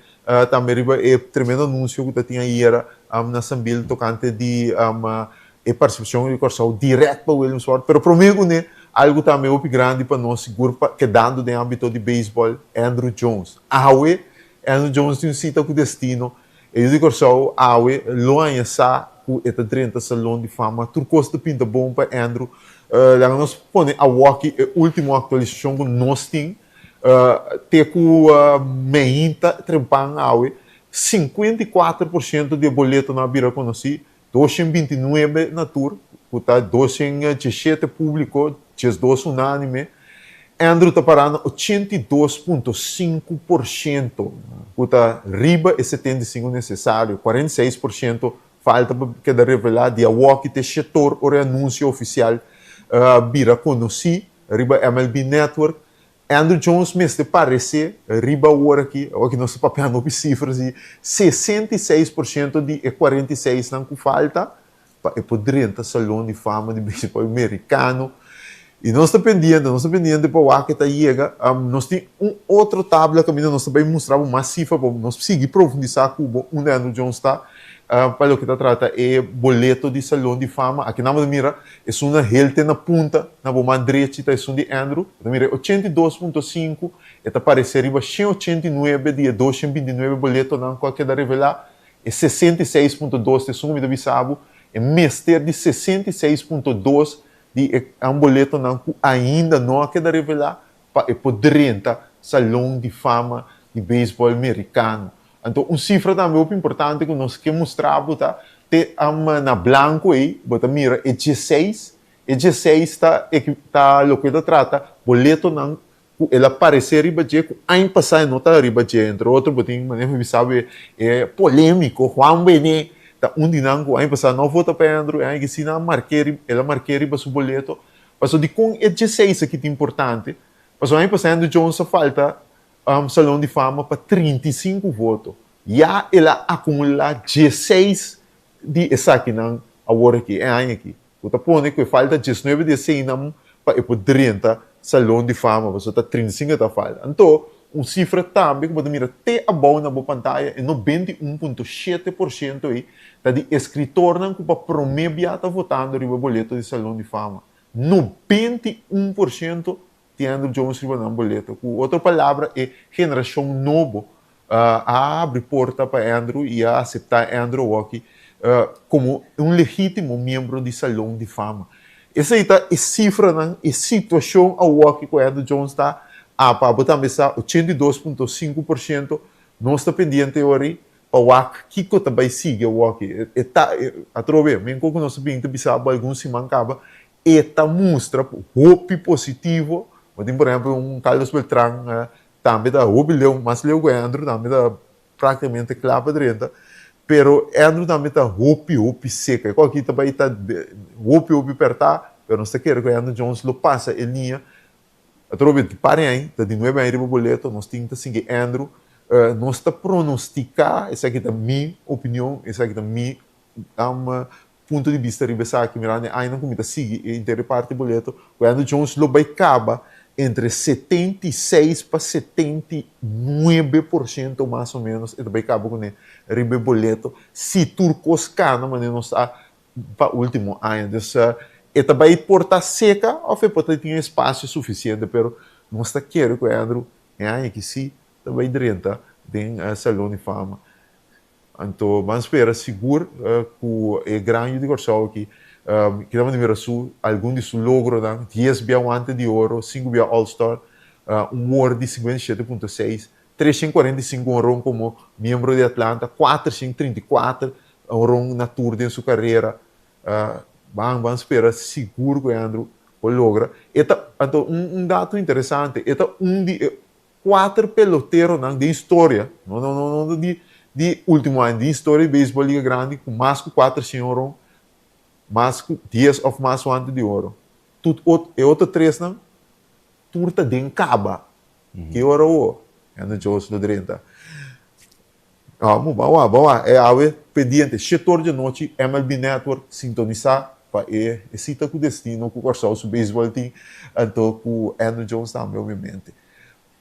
tambe riba e tremendo anunsio ku ta tin ayera na Sambil tokante di e partisipashon di Kòrsou dirèkt pa Williamsport. Pero promé kuné algu tambe hopi grandi pa nos sigur pa kedando den ámbito di beisbòl, Andruw Jones. Awe Andruw Jones tin un sita ku destino. E yu di Kòrsou awe lo haña sa ku e ta drenta Salon di Fama. Tur kos ta pinta bon pa Andruw. Laga nos pone awoki e último aktualisashon ku nos tin. Te ku meinta trempan awe, 54% di e boletonan a bira konosí, 229 na tur, ku ta 217 públiko, 12 unánime. Andruw ta pará na 82.5%, ku ta riba e 75 nesesario. 46% falta pa keda revelá di awoki te shetor ora e anunsio ofisial bira konosí riba MLB Network. Andruw Jones mester paresé riba awor aki, awor ki nos ta papiando hopi sifras di 66% di e 46 nan ku falta pa e por drenta Salon di Fama di Beisbòl Merikano. I nos ta pendiente, nos ta pendiente pa wak e ta yega. Nos tin un otro tabla kaminda nos ta bai mustra bo mas sifra pa nos sigui profundisá ku bo unda Andruw Jones ta pa loke ta trata e boleto di Salon di Fama. Aki nan bo ta mira esun na helte na punta na bo man drechi ta esun di Andruw. Bo ta mira e 82.5 e ta paresé riba 189 di e 229 boletonan ku a keda revelá. E 66.2 ta esun ku mi ta bisa bo, e mester di 66.2 di e amboletonan ku ainda no a keda revelá pa e por drenta Salon di Fama di Beisbòl Merikano. Anto un sifra tambe hopi importante ku nos ke mustra bo ta te na blanku ei bo ta mira e dieseis. E dieseis ta ta loke ta trata boletonan ku el a paresé riba dje ku aña pasá e no ta riba dje. Entre otro bo tin manera mi bisa bo e polémiko Juan Bené ta un di nan ku aña pasá no vota pa Andruw e aña aki si nan a mark'é el a mark'é riba su boleto. Pasobra dikon e dieseis aki ta importante? Pasobra aña pasá Andruw Jones a falta Salon di Fama pa 35 voto. Ya el a akumulá dieseis di esakinan awor aki, e aña aki. Ku ta pone ku e falta diesnuebe di eseinan pa e por drenta Salon di Fama, pasobra ta 35 ta falta. Anto, un sifra tambe ku bo ta mira te abou na bo pantaya, e 91.7% ei ta di eskritornan ku pa promé bia ta votando riba e boleto di Salon di Fama. 91% tin Andruw Jones riba nan boleto. Ku otro palabra, e generashon nobo a habri porta pa Andruw i a aseptá Andruw awoki komo un legítimo miembro di Salon di Fama. Esei ta e sifranan, e situashon awoki ku Andruw Jones ta apa. Bo tambe sa 82.5% nos ta pendiente ori pa wak kiko ta bai sigui awoki. E ta, atrobe, men ku nos a bin ta bisa bo algun siman kaba, E ta mustra hopi positivo. Bo tin por ehempel un Carlos Beltran tambe ta hopi leu, mas leu ku Andruw, tambe ta praktikamente kla pa drenta. Pero Andruw tambe ta hopi hopi seka. E kos aki ta bai ta hopi hopi pèrtá, pero nos ta kere ku Andruw Jones lo pasa e liña. Atrobe di par aña, ta di nuebe aña riba boleto, nos tin ta sigui Andruw. Nos ta pronostiká, esaki ta mi opinion, esaki ta mi punto di bista riba esaki, mirando e añanan ku mi ta sigui e inter reparti boleto, ku Andruw Jones lo bai kaba entre 76 pa 79% mas o menos e ta bai kaba kuné riba e boleto si tur kos kana manera nos ta pa ultimo aña. Dus e ta bai por ta seka òf e por ta tin espasio sufisiente pero nos ta kere ku Andruw e aña aki si ta bai drenta den Salon di Fama. Anto ban spera sigur ku e gran yu di Kòrsou aki kita manda mira su algun di su logronan, dies bia wante di oro, sinku bia All Star, un wor di 57.6, 345 honron komo miembro di Atlanta, 434 honron na tur den su karera. Ban ban spera sigur ku Andruw por logra. E ta, anto un dato interesante, e ta un di e Kuater peloteronan den historia, no no no no di di ultimo aña, den historia di beisbòl Liga Grandi ku mas ku kuater shen oron, mas ku dies òf mas wante di oro. Tut ot e otro tresnan tur ta den kaba. Ki ora awo? Andrew Jones lo drenta. Amo, ban wak, ban wak. E awe pendiente, shetor dje nochi, MLB Network, sintonisá. pa e sita ku destino ku Kòrsou su beisbòl tin, anto ku Andruw Jones tambe obviamente.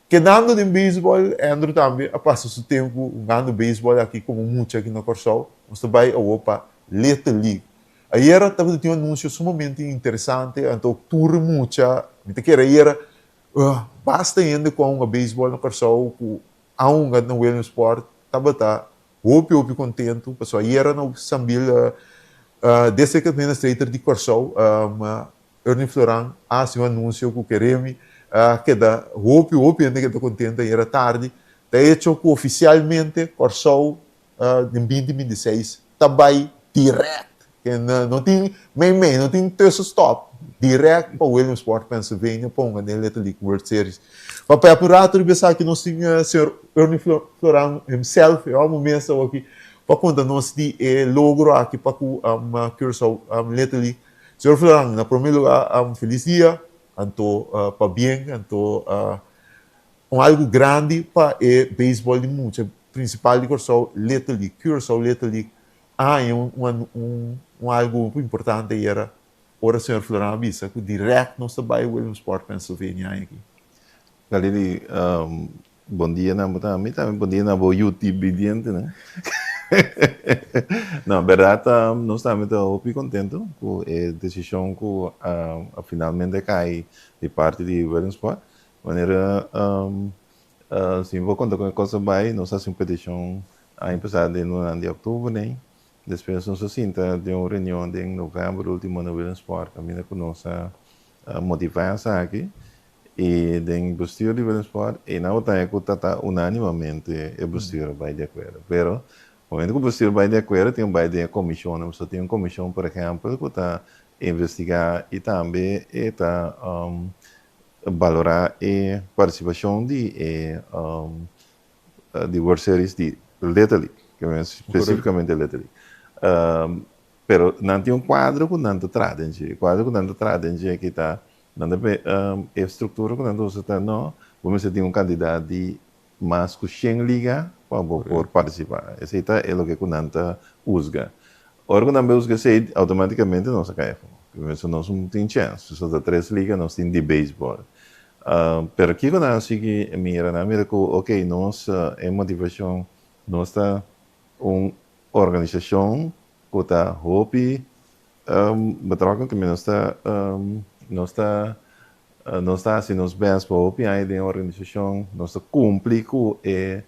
Kedando den beisbòl, Andruw tambe a pasa su tempu hungando beisbòl aki komo mucha aki na Kòrsou. Nos ta bai awor pa Little League. Ayera tabata tin un anunsio sumamente interesante, anto tur mucha, mi ta kere ayera basta hende ku a hunga beisbòl na Kòrsou ku a hunga na Williamsport tabata hopi hopi kontentu pasobra ayera na Sambil District Administrator di Kòrsou Ernie Floran a hasi un anunsio ku Keremi a keda hopi hopi hende keda kontentu ayera tardi ta echo ku ofisialmente Kòrsou den 2026 ta bai direct no tin mei mei no tin tussenstop direct pa Williamsport Pennsylvania pa hunga den Little League World Series. Pa papia un rato riba esaki nos tin señor Ernie Floran himself e homo mes awoki pa konta nos di e logro aki pa ku Curaçao Little League. Señor Floran na prome lugar felis dia anto pabien anto un algu grandi pa e beisbòl di mucha prinsipal di Kòrsou, Little League, Curaçao Little League, a haña un un algu hopi importante ayera ora señor Floran a bisa ku dirèkt nos ta bai Williamsport, Pennsylvania aña aki. Galili, bon dia na bo tambe, tambe bon dia na bo youtube-bidientenan. No, bèrdat nos tambe ta hopi kontentu ku e desishon ku a finalmente kai di parti di Williamsport. Manera si mi por konta kon e kos a bai, nos a hasi un petishon aña pasá den lunan di òktober den. Despues nos a sinta den un reunion den novèmber último na Williamsport kaminda ku nos a motivá esaki i den bestuur di Williamsport e nan a ku ta ta unánimamente e bestuur a bai di akuerdo. Pero momento ku bestuur bai di akuerdo tin ku bai den e komishonnan. Pasobra tin un komishon por ehèmpel ku ta investigá i tambe e ta Balorá e partisipashon di e di World Series di Little League, ke men spesífikamente Little League. Pero nan tin un kuadro ku nan ta traha den dje. E kuadro ku nan ta traha den dje aki ta, nan ta e struktura ku nan ta usa ta no, bo mester tin un kantidat di mas ku shen liga pa bo por partisipá. Esei ta e loke ku nan ta husga. Ora ku nan bai husga esei, outomátikamente nos a kai afó. Pasobra nos no tin chèns. Pasobra ta tres liga nos tin di beisbòl. Pero kiko nan a sigui mira? Nan a mira ku, oke, nos e motivashon, nos ta un organisashon ku ta hopi betrokken, ku nos ta nos ta nos ta hasi nos bèst pa hopi aña den e organisashon, nos ta kumpli ku e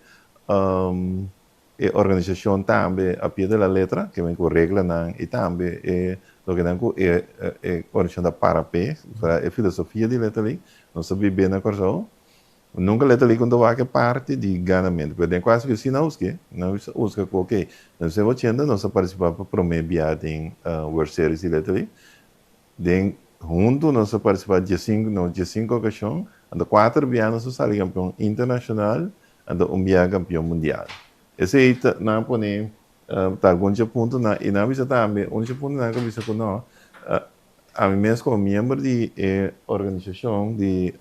e organisashon tambe a pie de la letra, ke men ku reglanan i tambe e loke nan ku e e organisashon ta para p'e, e filosofia di Little League, nos ta bib'é na Kòrsou. Nunka letterlijk un ta wak e parti di ganamentu, pero den kuas ku si nan usk'e, nan bisa uska ku oke, na mil ochenta nos a partisipá pa promé bia den World Series di Little League, den huntu nos a partisipá diesinku, no, diesinku okashon, anto kuater bia nos a sali kampion internashonal, anto un bia kampion mundial. Esei ta, nan a pone ta algun dje puntonan, i nan a bisa tambe, un dje puntonan ku a bisa ku no, Ami mes komo miembro di e organisashon di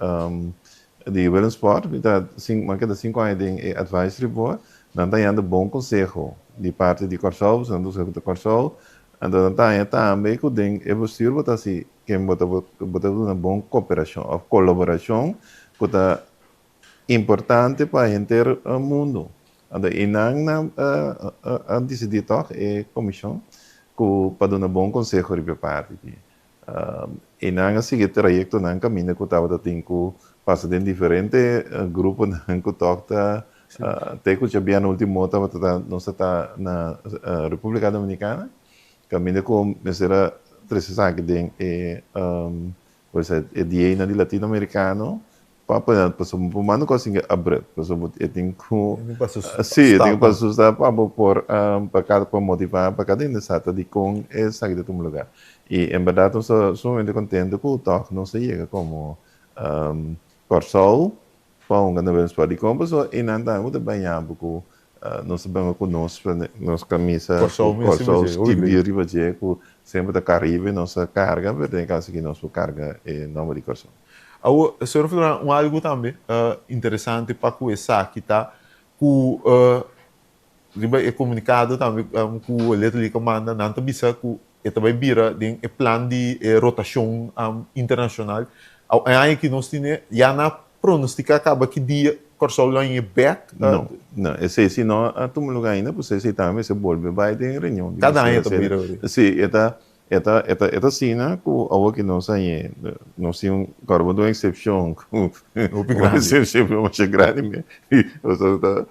di Willemsport, mi ta mi a keda sinku aña den e advisory board, nan ta hañando bon konseho di parti di Kòrsou, pasobra nan ta usa ku ta Kòrsou, anto nan ta haña tambe ku den e bestuur bo ta hasi ken bo ta bo ta duna bon koperashon òf kolaborashon ku ta importante pa henter mundu. Anto e nan nan a disidí tòg e komishon ku pa duna bon konseho riba e parti aki. E nan a sigui e trayektonan kaminda ku tabata tin ku pasa den diferente gruponan ku tòg ta te ku djabièrnè último tabata ta nos a ta na Repúblika Dominikana kaminda ku mester a trese esaki den e e dianan di latinoamerikano Pa pasobra bo manda cos tin abrupt pasobra e tin cu si e tin cu pasa su stap pa bo por pa cada pa motiva pa cada hende sa ta dicon esaki ta tuma lugar y en berdad nos ta sumamente contento cu tog nos a yega como Corsou pa hunga na Willemsburg dicon pasobra eynan tambe bo ta baña bo cu nos ta banga cu nos nos camisa cu Corsou skibi riba dje cu semper ta Caribe nos a carga pero den e caso aki nos por carga e nomber di Corsou. Awor, señor Florán, un algu tambe interesante pa ku esaki ta ku riba e komunikado tambe ku Little League a manda, nan ta bisa ku. E ta bai bira den e plan di e rotashon internashonal. Aw e aña ki nos tine ya na pronostika kaba ki dia Kòrsou lo hañ'e bèk? No, no, esei si no a tuma lugá ainda, pues esei tambe mester bolbe bai den reunion di Kada aña ta bira ori. Sí, e ta, e ta, e ta, e ta asina ku awor ki nos hañ'e, nos tin un, kòrda bo tin un eksepshon ku Hopi grandi. Un eksepshon masha grandi mes. Pasobra ta,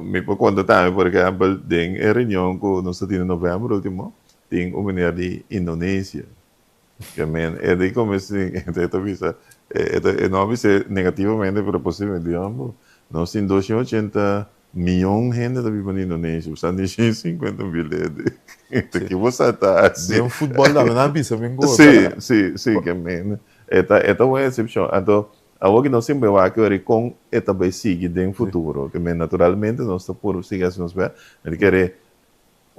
mi por konta tambe, por ehèmpel, den e reunion ku nos ta tene novèmber último, Tin un meneer di Indonesia ke men e di come si e ta bisa e ta e no a bis'é negativamente pero posiblemente di homber nos tin dos shen ochenta miyon hende ta biba na Indonesia bo sa ni shen sinkuenta mil hende ta ki bo sa ta hasi. Den futbol tambe nan a bisa men ku Si si si ke men e ta e ta un eksepshon anto awor ki nos tin bai wak ori kon e ta bai sigui den futuro ke men naturalmente nos ta puru sigui hasi nos bèst mi ta kere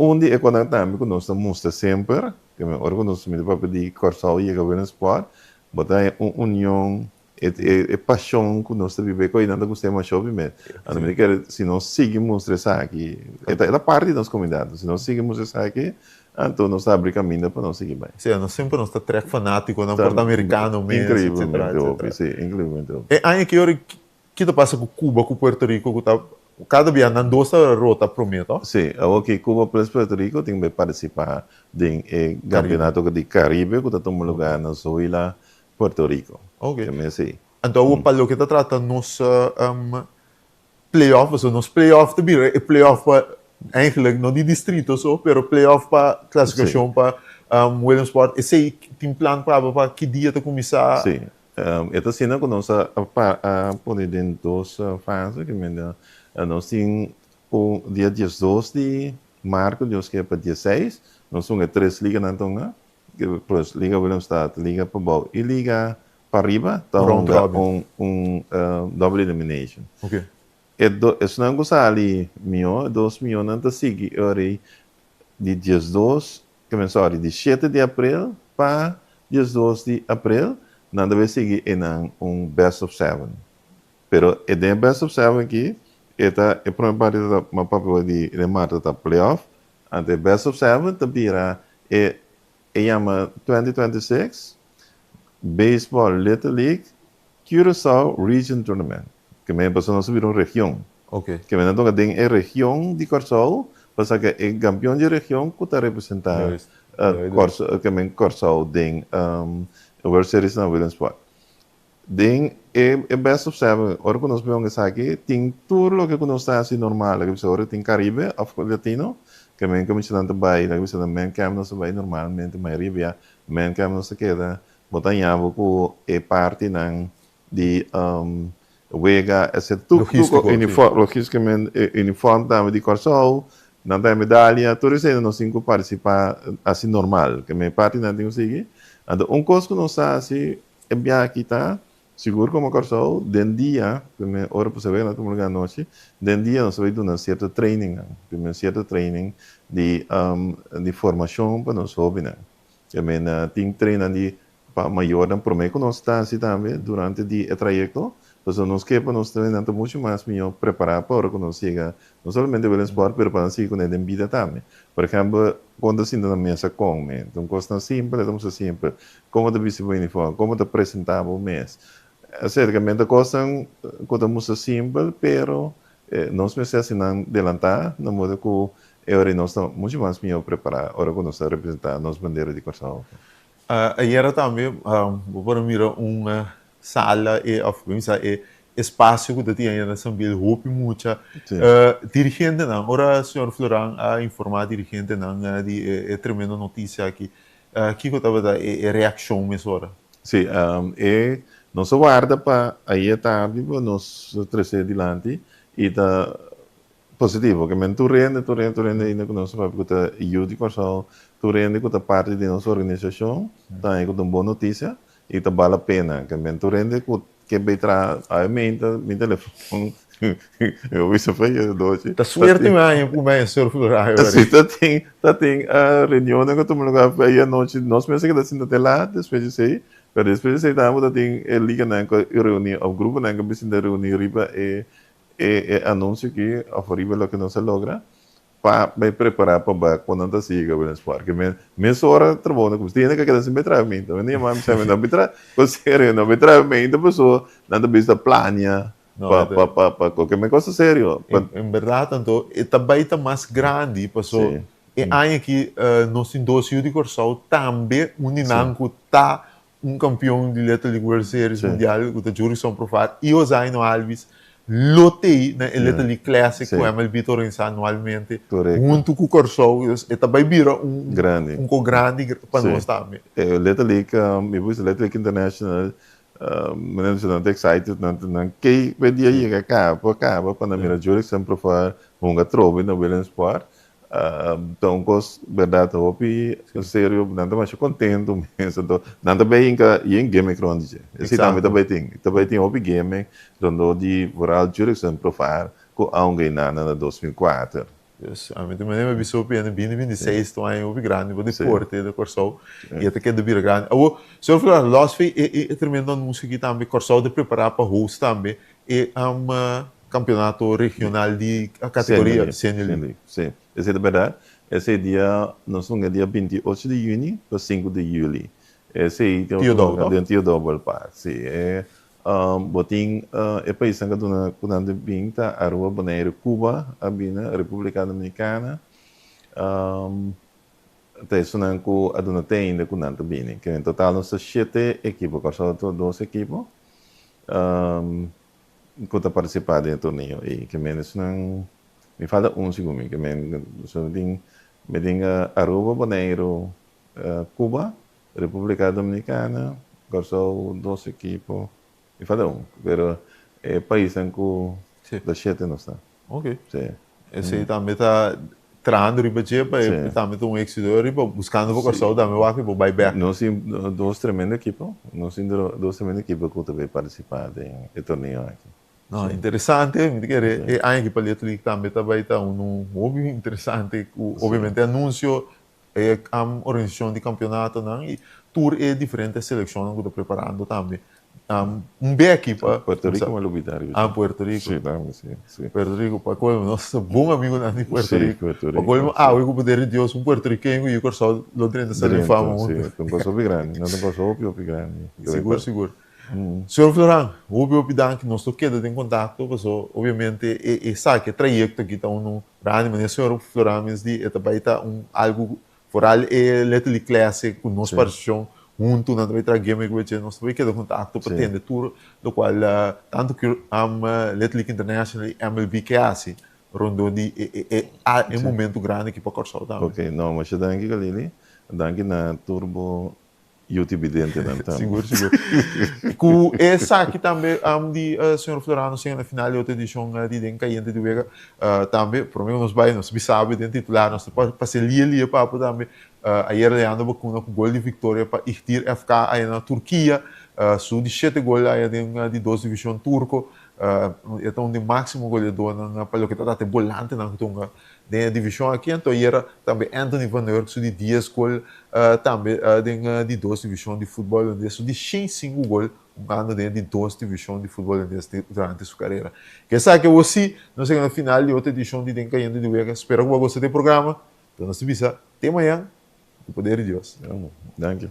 Un di e konan tambe ku nos ta mustra semper, ke men ora ku nos mira papia di Kòrsou yega Willemspoort, bo ta haña un union, e e pashon ku nos ta biba e koinan ta gusta e masha hopi mes. Anto mi ta kere si nos sigui mustra esaki, e ta e ta parti di nos komunidat, si nos sigui mustra esaki, anto nos ta abri kaminda pa nos sigui bai. Sí, nos semper nos ta trèk fanátikonan por ta amerikano mes, etcetera, Inkreiblemente hopi, etcetera. sí, inkreiblemente hopi. E aña aki ora Ki ta pasa ku Cuba ku Puerto Rico ku ta kada bia nan dos ta rota promé to? Sí, awor ki Cuba plus Puerto Rico tin bai partisipá den e kampeonato di Caribe ku ta tuma lugá na Zoila, Puerto Rico. Ok. Ke mes ei. Anto awor pa loke ta trata nos playoff, pasobra nos playoff ta bira e playoff pa eigenlijk no di distrito so, pero playoff pa klasifikashon pa Williamsport. Esei tin plan pa aba pa ki dia ta kuminsá? Sí. E ta asina ku nos a a pone den dos fase, ke mende nos tin un dia diesdos di mart ku Dios ke pa dieseis, nos un e tres liganan ta hunga, pues Liga Willemstad, Liga Pabou i Liga Pariba ta hunga un un double elimination. E do esnan ku sali mihó, e dos mihónan ta sigui e ora ei di diesdos Ke men sòri, di shete di aprel pa 12 di aprel, nan ta bay sigui e nan un best of seven. Pero e den e best of seven aki, e ta e prome parti ta ta papia di den marta ta playoff, anto e best of seven ta bira e e yama 2026 Baseball Little League Curaçao Region Tournament. Ke men pasobra nos a bira un region. Ke men a toka den e region di Kòrsou pa saka e kampion di e region ku ta representá Kòrsou, ke men Kòrsou den World Series na Williamsport. Den e best of seven, ora ku nos bin esaki, tin tur loke ku nos ta hasi normal. Laga bisa ora tin Karibe òf Latino, ke men kamishanan ta bai, laga bisa na men camp nos ta bai normalmente, mayoria bia men camp nos ta keda Bo ta haña bo ku e partinan di wega etc. Tur Logístiko, tur sí. uniform, logísticamente e uniform tambe di Kòrsou, nan ta haña medalia, tur esei nos tin ku partisipá hasi normal, ke men partinan tin ku sigui. Anto un kos ku nos ta hasi e biaha aki ta, sigur komo Kòrsou, den dia, primer ora ku se wega nan ta tuma lugá anochi, den dia nos ta bai duna sierto trainingnan, primer sierto training di di formashon pa nos hóbennan. E mena tin trenan di pa mayornan prome ku nos ta hasi tambe durante di e trayekto, pasobra nos ke pa nos trenan ta muchu mas mihó prepará pa ora ku nos yega no solamente Williamsport pero pa nan sigui kuné den bida tambe. Por ehèmpel, kon ta sinta na mesa kome, ta un kosnan simpel, e ta mucha simpel, kon bo ta bisti bo uniform, kon bo ta presentá bo mes, aserkamente kosnan ku ta mucha simpel pero Nos mester hasi nan delantá na moda ku e ora ei nos ta muchu mas mihó prepará ora ku nos ta representá nos bandera di Kòrsou. Ayera tambe bo por a mira un sala e òf mi sa e espasio ku ta tin aya na Sambil hopi mucha dirigentenan. Ora señor Floran a informá dirigentenan di e tremendo notisia aki, Kiko tabata e reakshon mesora? Sí, e nos a warda pa ayer tardi pa nos trese dilanti i ta positivo. Ke men tur hende, tur hende, tur hende ainda ku nos ta papia ku ta yu di Kòrsou, tur hende ku ta parti di nos organisashon ta haña ku ta un bon notisia i ta bal la pena. Ke men tur hende ku Ke bay traha ay mi ta mi telefon mi bisa pa e dochi. Ta suerte mi haña ku mi surf horario. Si ta tin ta tin reunionnan ku tuma lugar pa e anochi nos mester keda sinta te laat despues di esei pero despues di esei tambe ta tin e liganan ku reuni of gruponan ku a bisinta reuni riba e e anuncio aki of riba loke nos a logra. Pa bai prepará pa bai kon nan ta sigui Williamsport. Ke men mesora trabou na kuminsa. Tin hende ka keda sin bai traha minta. Mi yama mi sa mi no bai traha ku serio no bai traha minta paso nan ta bisa plania pa pa pa pa koke men cosa serio. En berdad anto e ta bai ta mas grandi paso e aña aki nos tin dos yu di Kòrsou tambe un di nan ku ta un kampion di Little League World Series Mundial ku ta Jurickson Profar i Ozaino Albies lo tei na e Little League Classic ku MLB ta organisá anualmente huntu ku Kòrsou. Dus e ta bai bira un un ko grandi pa nos tambe. E Little League, mi por bisa Little League International, manera nan ta excited, nan nan kei ku e dia yega kaba kaba pa nan mira Jurickson Profar hunga atrobe na Williamsport. Ta un kos bèrdat hopi serio, nan ta masha kontentu mes, anto nan ta bai hinka yen gimmick rond di dje. Esei tambe ta bai tin, ta bai tin hopi gimmick rondó di vooral Jurickson Profar ku a un gainana na 2004. Dus ami ta manera mi a bisa hopi hende bini 26 ta un aña hopi grandi pa deporte na Kòrsou i e ta keda bira grandi. Awor, señor Florano, lòs fe e tremendo anunsio aki tambe Kòrsou ta prepará pa host tambe e Campeonato regional di categoria Senior League. Si, esei ta berdad. Esei dia nos hunga dia 28 di juni pa 5 di juli. Esei tin Tio Dou, den Tio Dou Ballpark. Si, e bo tin e paisnan ku a duna ku nan ta bin ta Aruba, Boneiru, Cuba a bini, Republica Dominicana, ta esunnan ku a duna te ainda ku nan ta bini. Ke en total nos ta shete ekipo, Kòrsou ta dos ekipo. Ku ta partisipá den e torneo ei. Ke men esnan, mi falta un segun mi. Ke men so mi tin, mi tin Aruba, Boneiru, Cuba, Republica Dominicana, Kòrsou dos ekipo. Mi falta un, pero e paisnan ku ta shete nos ta. Ok. Si. Esei tambe ta trahando riba dje pa e tambe ta un éxito riba buscando pa Kòrsou tambe wak i por bai bèk. Nos tin dos tremendo ekipo. Nos tin dos tremendo ekipo ku ta bai partisipá den e torneo aki. No, interesante. Mi ta kere e aña aki pa Little League tambe ta bai ta unu hopi interesante ku obviamente anunsio e organisashon di kampionatonan i tur e diferente selekshonnan ku ta preparando tambe. Un beki pa. Puerto Rico mi a lubida riba. Ah, Puerto Rico. Si, tambe, si, si. Puerto Rico, pa colmo nos ta bon amigonan di Puerto Rico. Si, Puerto Rico. Pa colmo awe ku poder di Dios un puertorriqueño ku yu Kòrsou lo drenta Salón di Fama huntu. Si, ta un kos hopi grandi, no ta un kos hopi hopi grandi. Sigur, sigur. Señor Floran, hopi hopi danki, nos lo keda den kontakto paso obviamente e esaki, e trayekto aki ta unu grandi, manera señor Floran mes di e ta bai ta un algu Foral e Little League Classic ku nos partisipashon huntu nan ta bai traha gimmick ku nos ta bai keda kontakto pa tende tur lokual tantu Little League International i MLB ke hasi rondó di e momentu grandi aki pa Kòrsou tambe. Ok, no, masha danki Galili. Danki na tur bo UTB dentenan tambe. Sigur, sigur. Ku esaki tambe di señor Florano siña na final di otro edishon di Den Kayente di Wega. Tambe, prome ku nos bai, nos bisa bo den titular, nos ta pasa lia lia papu tambe. Ayer Leandro Bacuna ku gol di viktoria pa Igdir FK aya na Turkia. Su di shete gol aya den di dos divishon turko. E ta un di máksimo goleadónan pa loke ta trata e bolantenan ku ta hunga Den e divishon aki anto ayera tambe Anthony van Urk su di dies gol tambe den di dos divishon di futbol holandes su di shen sinku gol hungando den di dos divishon di futbol holandes durante su karera. Ke esaki awor si nos yega na final di otro edishon di Den Kayente di Wega. Spera ku bo a gosta di e programa. Pero nos ta bisa te mañan ku poder di Dios. Danki.